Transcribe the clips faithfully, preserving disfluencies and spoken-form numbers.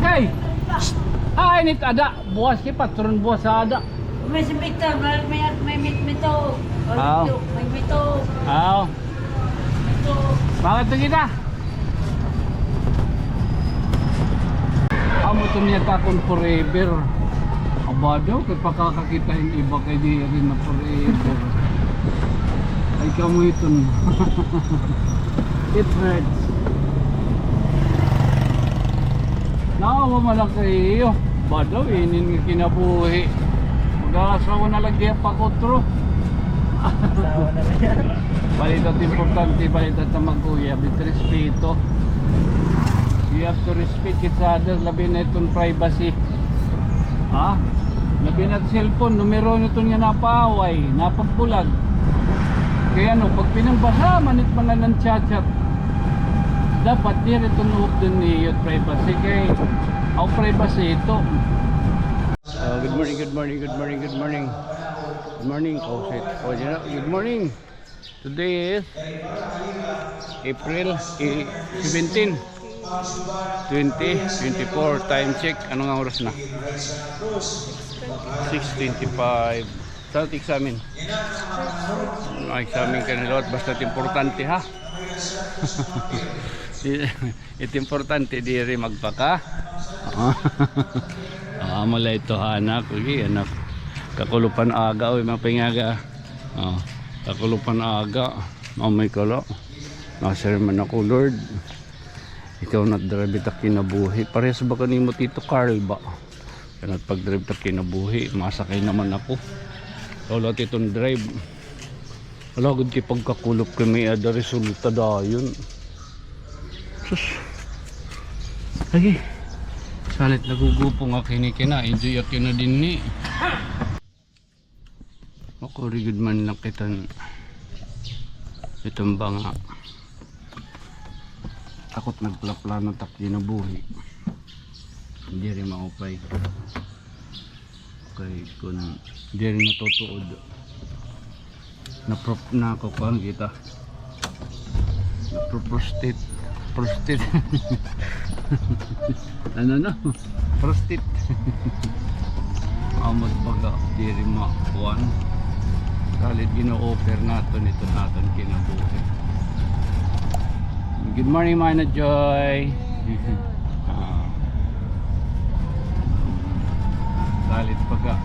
Ay! Ay, nit ada. Buwas kay patron, buwas ada. May si Victor, may, may, may mit-, mito. Aw. May mito. Aw. Mito. Bakit to kita? Amo to niya takon forever. Aba daw, kay pakakakita hin iba kay diri na forever. Ay, kamo iton. It hurts. Naawa man ako ha iyo. Ba daw, inin nga kinabuhi. Mag-aasawa na la gihap ako, tro. Asawa na la niya. Balita importante, balita ta mag-uyab, it respeto. You have to respect each other, labi na iton privacy. Ha? Labi na cellphone, numero niton nga napaaway, napagbulag. Kay ano, pag pinangbasa man it mga nan-chat-chat, dapat diri iton uhop dinhi it privacy kay, aw, privacy ito. Uh, good morning, good morning, good morning, good morning. Good morning, Kausit. Oh, you know, good morning. Today is April, eh, seventeen, twenty twenty-four. Time check. Ano nga oras na? Six twenty-five. Sa examine. Mag-examine ka na, Lord. Basta importante, ha? It importante, diri magpaka. Ah, amo la ito ha, anak. Uy, anak. Kakulopan aga, uy, mga pangaga. Oh, kakulopan aga. Oh, may kalo. Nasiring man ako, Lord. Ikaw na drive it ak kinabuhi. Parehas ba kanimo, Tito Carl ba? Kay nagpag-drive ta kinabuhi, masakay naman ako. Ikaw la iton drive. Ala gud kay pagkakulop kay may-ada resulta dayon. Sus. Lagi. Salit nagugupong ak hini kina, enjoy ak kina dinhi. Makuri gud man la iton, iton banga. Takot nagplaplano ta kinabuhi. Diri maupay. Kay kun diri natutuod, napro-, nakukuan kita. Pro-, prostate. Prostate. Ano, no? Prostate. Amo it baga, diri makuan. Salit gino-offer naton ito naton kinabuhi. Good morning, Mana Joy. Ah. Salit baga,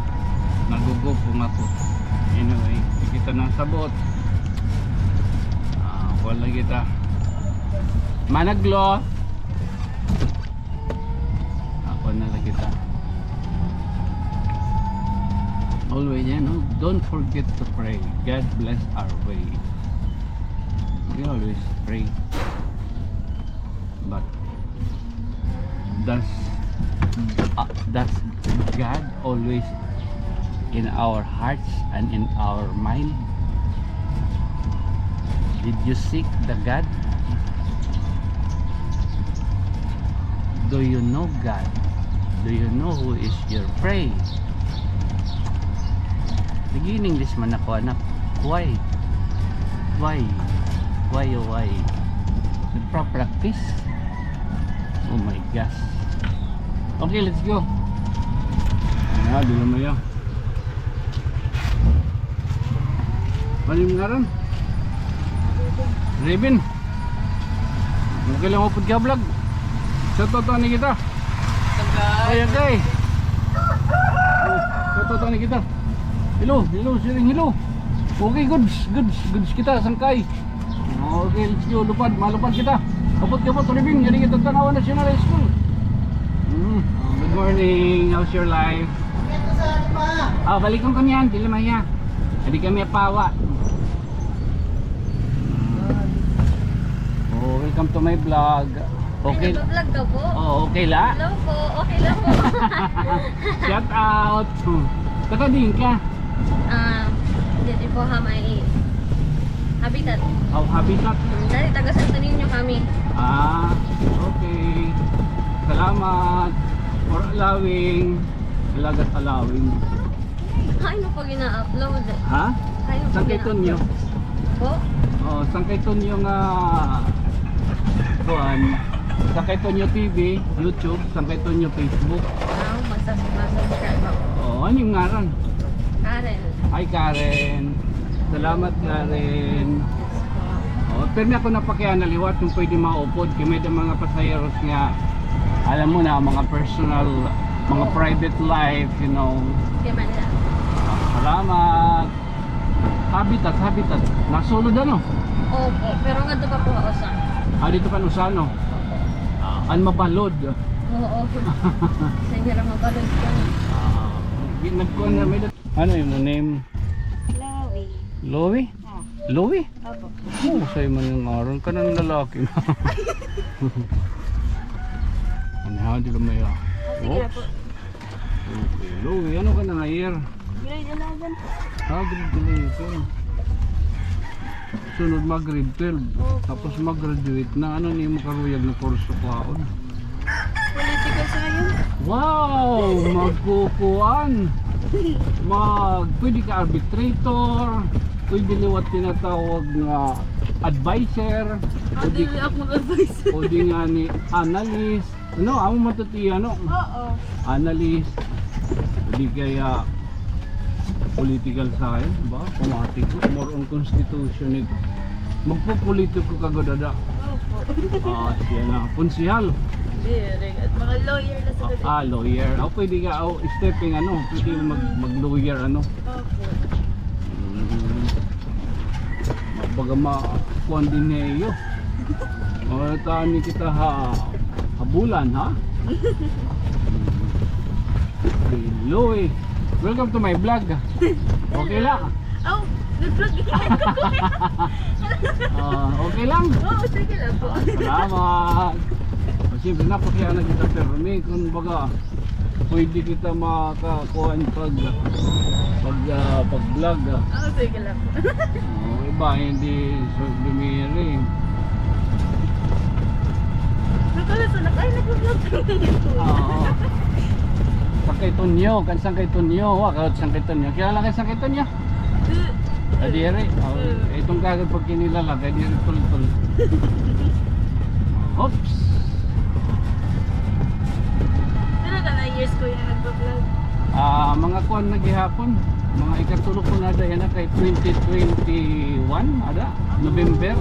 nagugupong ako. Anyway, kita na sabot. Ah, kuan la kita. Managlo. Ako na la kita. Always, you know, don't forget to pray. God bless our way. We always pray. But does, uh, does God always in our hearts and in our mind? Did you seek the God? Do you know God? Do you know who is your prey? Nag-English man ako, anak. Why? Why? Why, oh, why? Nagpa-practice? Oh my gosh. Okay, let's go. Ah, di naman yan. Ano it ngaran? Raven. Okay la upod ka vlog. Shoutout na kita. Sangkay. Ay, okay. Oh, shoutout na kita. Hello, hello, siring, hello. Okay, goods, goods, goods kita, sangkay. Okay, let's go, lupad, malupad kita. Kapot, kapot, Raven, ngadi kita Tanawan National High School. Hmm. Good morning, how's your life? Ah, balikon ko niyan, dili man hiya. Adi kami apawa. Oh, welcome to my vlog. Okay. Ay, nagbablog ka po? Oo, okay la? Hello po, okay la po. Shout out. Taga diin ka? Ah, diri po ha may Habitat. Oh, Habitat. Mm, dali, taga Santo Niño kami. Ah, okay. Salamat for allowing. Alagat allowing. Hain mo pa gina-upload? Ha? Hain mo pa gina-upload? San kay Tonyo? Po? Oh, san kay Tonyo nga kuan. Sangkay Tonyo T V, YouTube, Sangkay Tonyo Facebook. Ah, magsas-, magsubscribe ako. Oo, ano yung ngaran? Karen. Ay, Karen. Salamat, Karen. Oh, pero ako napakiana liwat kung pwede maupod kay may mga pasaheros nga, alam mo na, mga personal, mga private life, you know. Kay Manila. Ah, salamat. Habitat, Habitat. Nasulod ano? Opo, pero ngadto pa po ako sa Ah, dito pa Usano. Opo. Ah, an mabalod. Oo. Sa inyo lang mabalod ko. Ah, nagkuhan na may dat-, ano yung name? Chloe. Chloe? Ah. Chloe? Opo. Oh, sa'yo man yung aron ka ng lalaki na. Ano ha, di lumaya. Ah, sige na po. Oops. Okay, Chloe, ano ka na nga year? Grade eleven po. Ah, grade eleven. Sunod mag grade twelve. Opo. Tapos mag-graduate na. Ano ni makaruyag na kurso kaon? Political science. Wow! Magkukuan. Mag, pwede ka arbitrator. Pwede liwat tinatawag nga adviser. Ah, O di, dili ako mag-adviser. O di nga ni analyst. Ano, amo man to ti, ano? Oo. Analyst. Di kaya political science ba? Politiko. More on constitution ito. Magpupolitiko ka gud ada. Opo. Ah, siya na. Konsehal. Diri. Mga lawyer na sa Ah, ah, lawyer. Oh, pwede ka, oh, stepping, ano, pwede mag, mag-lawyer, ano. Opo. Mm. Baga ma-, kuan din niyo. O, tani kita ha, ha bulan, ha? Hello, eh. Welcome to my vlog. Okay la? Oh, nag-vlog din ako. Ah, okay lang? Oo, sige lang po. Ah, salamat. O, siyempre, napakiana kita, pero may, kung baga, pwede kita makakuan pag, pag, ah, pag-vlog, ah. Oo, sige lang po. Oo, iba, hindi so dumiri. Nagkalasanak, ay, nag-vlog kami nito. Oo. Sangkay Tonyo, kan Sangkay Tonyo, wa, kan Sangkay Tonyo. Kilala ka Sangkay Tonyo? Eh, Ay, diri. Oh, eh. Itong kagad pag kinilala, kay diri tultol. Oops. Pero ka na years ko yung nagpa-vlog. Ah, mga kuan na gihapon. Mga ikatulo ko na dahil na kay twenty twenty-one, ada? November.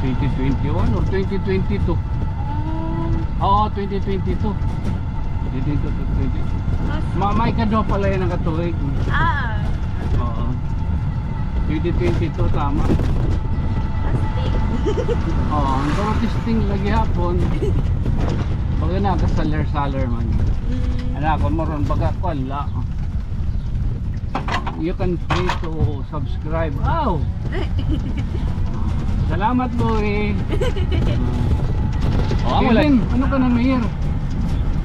Twenty twenty-one or twenty twenty-two? Ah. Oo, twenty twenty-two. Twenty twenty-two. Mas Ma-, may kaduha pala yan ang katuig. Ah. Oo. Twenty twenty-two, tama. Testing. Oo, ang puro testing lagi hapon. Baga na, kasaler-saler man. Mm. Ano, ako mo ron, baga, kuwan la. You can pay to subscribe. Aw! Salamat, Louie. Oh, amo la. Kevin, ano ka na, Mayor?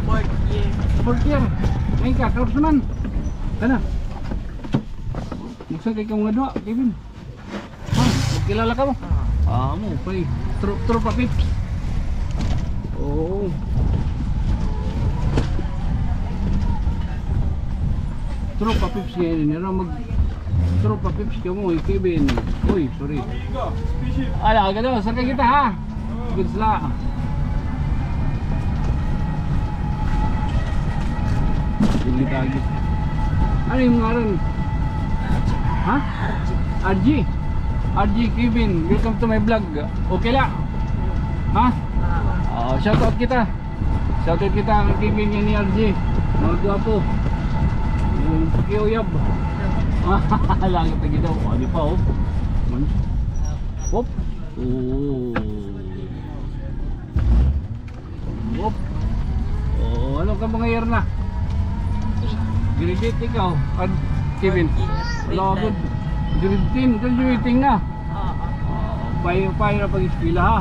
Fourth year. Fourth year. Ngayon ka, karos naman. Kana. Buksan kay kamo nga duha, Kevin. Ha? Magkilala kamo? Ah, amo, kay tro-, tropa Pips. Oo. Tropa Pips ngayon, ano, mag-, tropa Pips kamo, eh, Kevin. Uy, sorry. Ala, gano'n, saan ka kita, ha? Goods la. Dili tagi. Ano yung ngaran? Ha? R G. R G Kevin, welcome to my vlog. Okay la? Ha? Ah, shout out kita. Shout out kita kay Kevin nga ni R G. Mga gwapo. Yung pakiuyab. Langit lagi daw. O, di pa, oh. Hop. Oh. Wop. Oo, ano ka mga year na? Grade eight ikaw, Ad-, Kevin? Wala ka gud. Grade ten, graduating na. Oo. Oo, payo, payo na pag-eskwela, ha?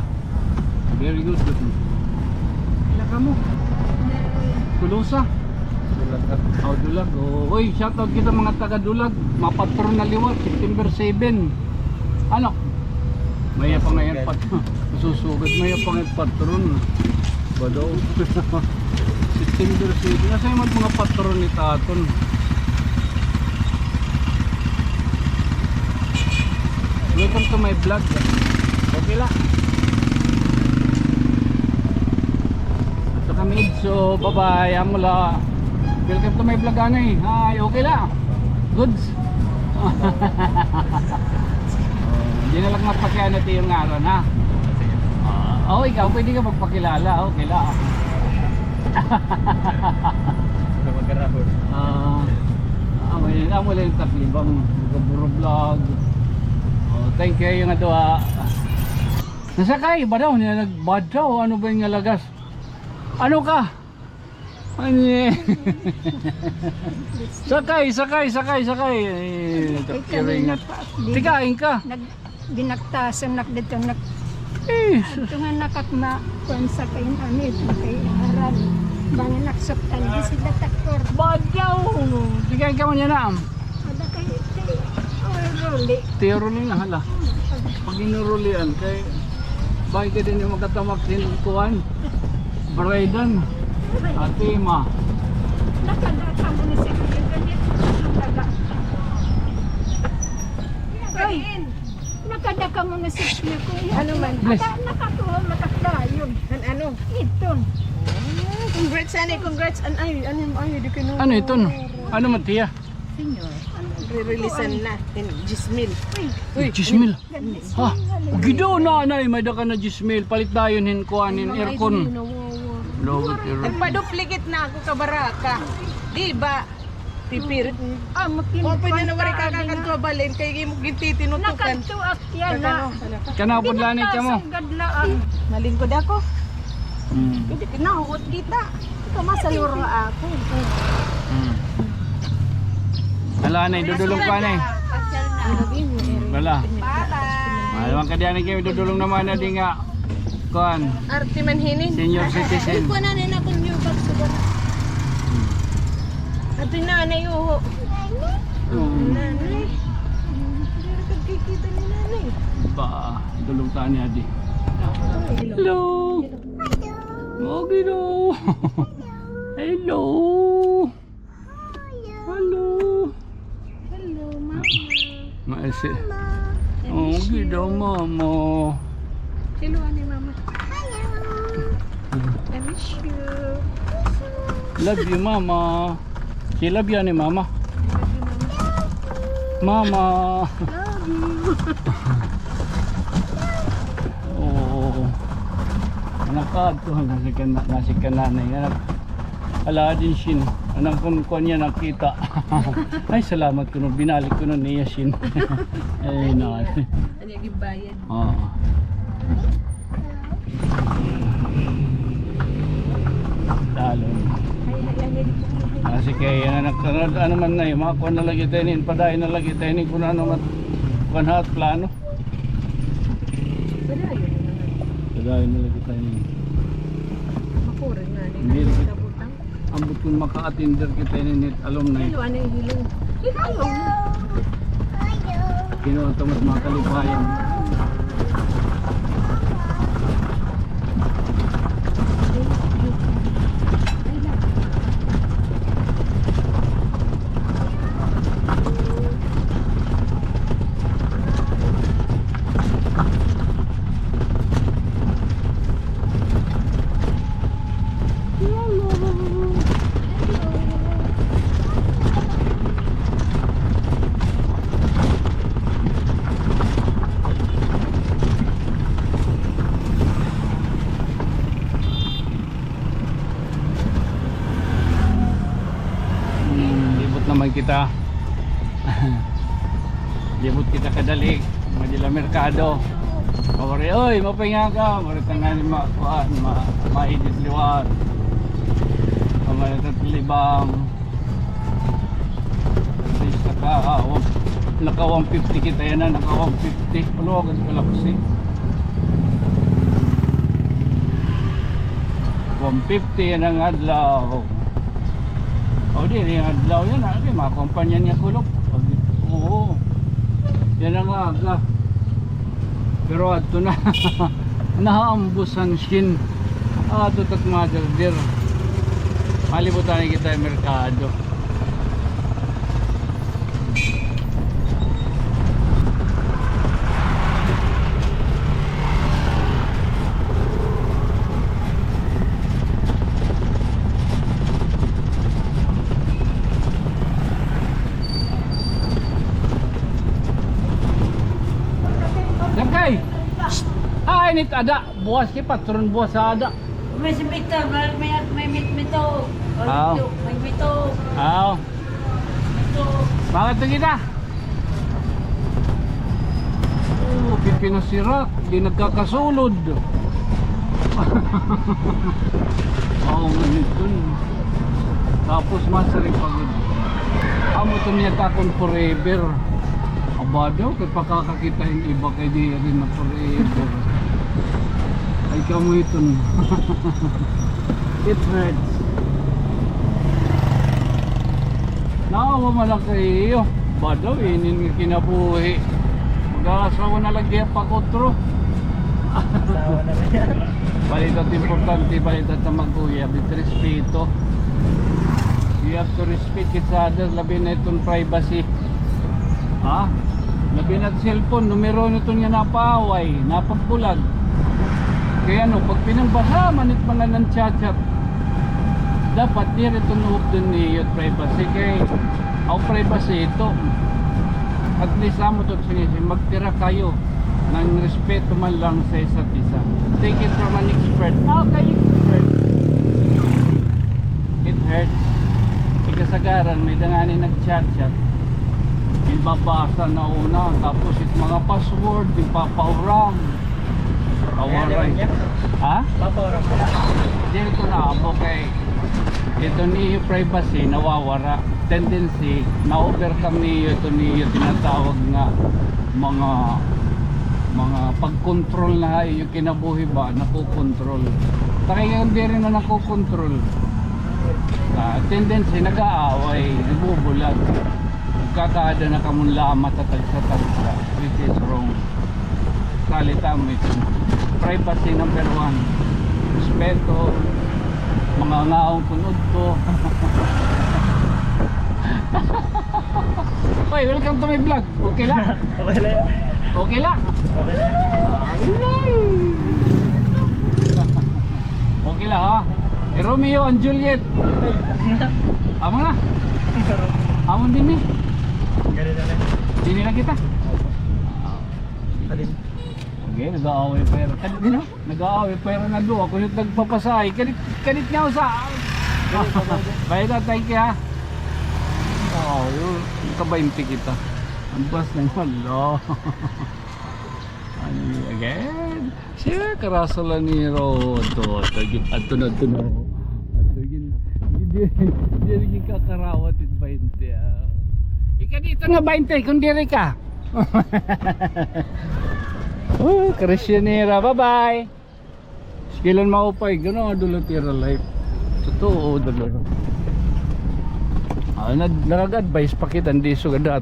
Very good. Pila ka mo? Tolosa? Dulag. Oh, Dulag. Oh, oy, shout out kita mga taga Dulag. Mapatron na liwat, September seven. Ano? Maya pa ngayon pat-, susugad. Maya pa ngayon patron. Ba daw? September seven. Nasa yung mga patron ni Taton? Welcome to my vlog. Okay la. Amid, so, bye-bye, amo la. Welcome to my vlog, anay. Hi, okay la. Goods. Oh, di na la magpakiana ti iyo ngaran, ha? Ah, oh, ikaw, pwede ka magpakilala, okay la. Ikaw magkarapon. Ah, amo la, amo la it Taplibang, Gaburo Vlog. Oh, thank you, iyo nga duha. Nasakay, badaw, niya nagbadaw, ano ba it nga lagas? Ano ka? Ani? Sakay, sakay, sakay, sakay. Eh, ito, ito, karingat. Tika, inka. Nag-, binaktasan nak dito, nak-, eh, ito nga nakakma, kuwan sa kain, ano, ito kay Haran. Bang naksuktan, di sila takor. Badaw! Tika, inka man yan, ah. Ada kay, kay, oh, Ruli. Tiyo Ruli nga, hala. Pag inurulian kay, bakit ka din yung makatamak din kuwan? Bridan. Ate ma. Nakadata mo na si Kuya Ganit. Nakada. Ay, nakadaka mo na si Kuya. Ano man? Bless. Naka-, nakakuha, makakdayon. An ano? Iton. Ah, congrats, ani, congrats. An-, ay, ano, ay, di ka na. Ano iton? Ano man, tiya? Senior. Re-releasan na. Tin-, diyes mil. Uy, diyes mil. Ha? Gido na, anay, may-ada ka na diyes mil. Palit dayon hin kuan, hin aircon. Lord, Lord. Nagpa-duplicate na ako, kabaraka. Di ba? Pipirit. Ah, makin-, oh, pwede na, wari ka kakanto, balin kay imo gintitinutukan. Nakanto ak yan na. Kanapod lanit ka mo. Pinagkasunggad laang. Malingkod ako. Hmm. Hindi, nahuhot kita. Ito, masaluro ako. Hmm. Hala, anay, dudulong pa, anay. Wala. Bye-bye. Ay, ka diyan, kay dudulong naman na di nga. Kuan. Arte man hini. Senior citizen. Ay, kuan na, na, kun yung bag, suga na. Ate nanay, uho. Hmm. Nanay. Hindi ka kikita ni nanay. Ba, dulong ta ni Adi. Hello. Okay, no. Hello. Hello. Hello, Mama. Maisi. Mama. Oh, gida, Mama. Hello, ani, Mama. Hello. I miss you. Love you, Mama. She love you, ani, Mama. Love you, Mama. Mama. Love you. Oo. Anak ka, ito, nasi ka na, nasi ka nanay. Anak. Ala din sin. Anang kun kuan niya nakita. Ay, salamat kuno, binalik kuno niya sin. Ay, na. Ano yung bayad? Oo. Talon. Kasi kay ano, ano, ano man na, eh, mga kuan na lagi tayo nin, padayon na lagi tayo nin, kung ano man, kuan hat plano. Padayon na naman. Padayon na lagi tayo nin. Makuring na, hindi na kita butang. Ambot kun maka-attender kita ini hit alumni. Hello, ano yung hello? Hello. Kinuha ito mas mga kalipayan. Hmm, libot naman kita. Libot kita kadali. Madila merkado. Mawari, oy, mapahinga ka. Mawari ka na ni ma-, kuan, ma-, maidit liwat. Mawari ka libang. At least naka, ah, one, naka one fifty kita yana, naka one fifty. Wala ka galaksi. One fifty yana nga adlaw. O, di, yana nga adlaw yana. Di, mga kumpanya niya kulop. O, di, oo. Yana nga aga. Pero adto na. Nahaambos an sin. Adto tak mother dear. Malibutan kita merkado. Init ada, buwas kay patron, buwas ada. May si Victor, may, may, may mit-, mito. Aw. May mito. Aw. Mito. Bakit to kita? Oh, pipinasirak, di nagkakasulod. Oo, nganito yun. Tapos masiring pa gud. Amo to niya takon forever. Aba daw, kay pakakakita hin iba kay diri na forever. Ay, kamo iton. It hurts. Naawa man ako kay iyo. Ba daw, inin nga kinabuhi. Mag-aasawa na lagi pa kutro. Asawa na lagi. Balita importante, balita sa mag-uyab, it respeto. You have to respect each other, labi na iton privacy. Ha? Labi na cellphone, numero nito nga napaaway, napagbulag. Kay ano, pag pinangbasa man it mga nan-chat-chat, dapat diri ito nuhop din niyo privacy kay, aw, privacy ito. At least, amo to, sige, sige, magtira kayo ng respeto man lang sa isa't isa. Take it from an expert. Ah, kay expert. It hurts. Ikasagaran, may dangani nag-chat-chat. Ginbabasa na una, tapos it mga password, ginpapauram. Awaray. Ha? Papauram ko na. Diri ko na amo kay ito niyo privacy, nawawara. Tendency, na-overcome niyo ito niyo tinatawag nga mga, mga pag-control na ha iyo kinabuhi ba, nakokontrol. Takay nga diri na nakokontrol. Ah, tendency, nag-aaway, nabubulag. Nagkakaada na kamon lamat sa tagsa-tagsa, which is wrong. Salita mo ito. Privacy number one. Respeto. Mga ngaon kun udto. Oy, welcome to my vlog. Okay la? Okay la? Okay la. Okay la, ha? Eh, Romeo and Juliet. Amo na. Amo din eh. Ganito na. Diri na kita. Alin? Okay, nag-aaway pa yun. Ano? Nag-aaway pa yun nga duha. Kung yung nagpapasahe, kadit, kadit nga usa. Bayad na, thank you, ha. Wow, yun. Ka-baynte kita. Ang bas na yun, no? Ano yun again? Siya, karasa la ni Rodo. Ato, ato na, ato na. Ato, yun. Hindi, hindi, hindi kakarawat yung baynte, ah. Ika dito na baynte, kung diri ka. Oh, Christianera, bye-bye. Sikilan maupay, gano nga dulot ira life. Totoo, dulot. Ah, nag-advise pa kita, hindi sugadat.